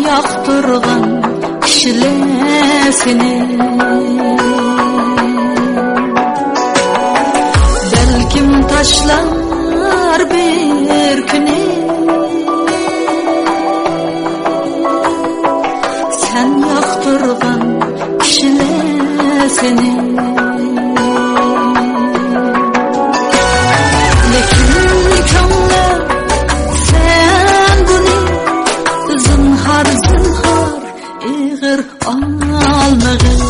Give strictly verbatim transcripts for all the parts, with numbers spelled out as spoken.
ياقتۇرغان كىشىلەر سېنى بەلكىم تاشلار بىر كۈنى. سەن ياقتۇرغان كىشىلەر سېنى. لېكىن كۆڭلۈم، سەن بۇنى زىنھار، زىنھار ئېغىر ئالمىغىن.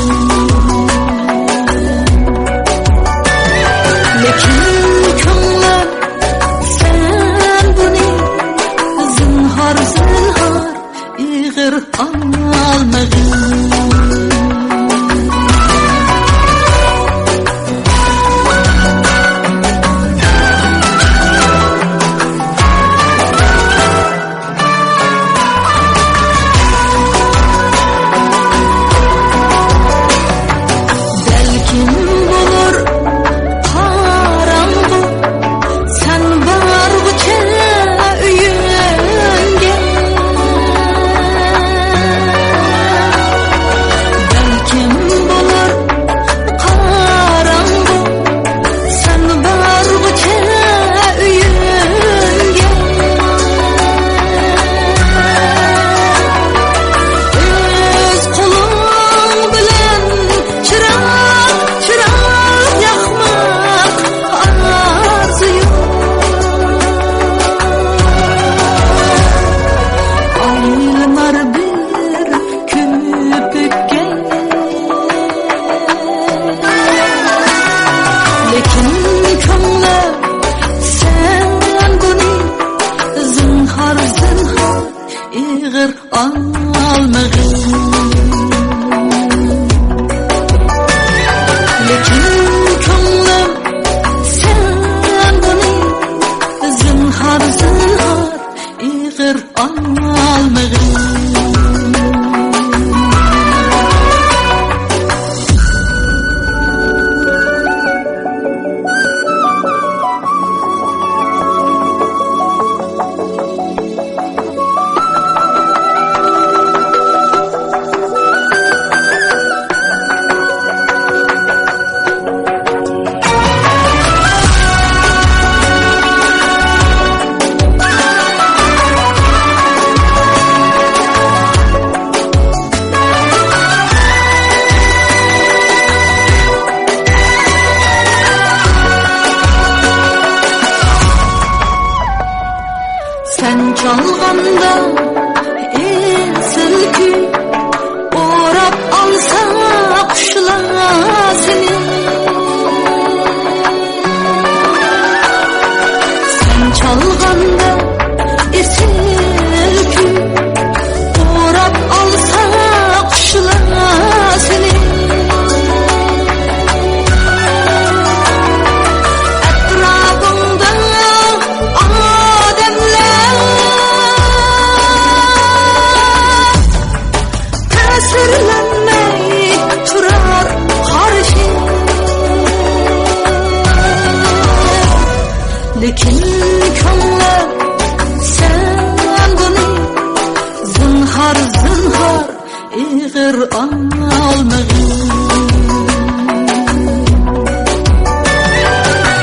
لېكىن كۆڭلۈم، سەن بۇنى زىنھار، زىنھار ئېغىر ئالمىغىن. بەلكىم بولۇر قاراڭغۇ سەن بارغۇچە ئۆيۈڭگە. بەلكىم بولۇر قاراڭغۇ سەن بارغۇچە ئۆيۈڭگە. ئۆز قولۇڭ بىلەن چىراغ، چىراغ ياقماق ئارزۇيۇم. ئايلىنار بىر كۆمۈپ ئۆتكەن. لېكىن كۆڭلۈم، سەن بۇنى زىنھار، زىنھار ئېغىر ئالمىغىن. لېكىن كۆڭلۈم، سەن بۇنى زىنھار، زىنھار ئېغىر ئالمىغىن. سەن چالغاندا ئېسىل كۈي، ئوراپ ئالسا قۇشلار سېنى. سەن چالغاندا ئېسىل كۈي، ئوراپ ئالسا قۇشلار سېنى. ئەتراپىڭدا ئادەملەر تەسىرلەنمەي تۇرار قارشى. لېكىن كۆڭلۈم، سەن بۇنى زىنھار، زىنھار ئېغىر ئالمىغىن.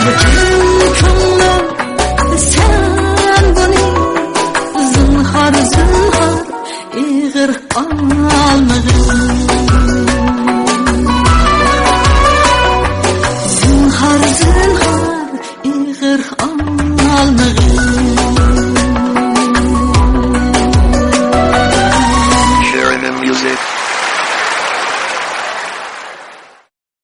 لېكىن كۆڭلۈم، سەن بۇنى زىنھار، زىنھار ئېغىر ئالمىغىن.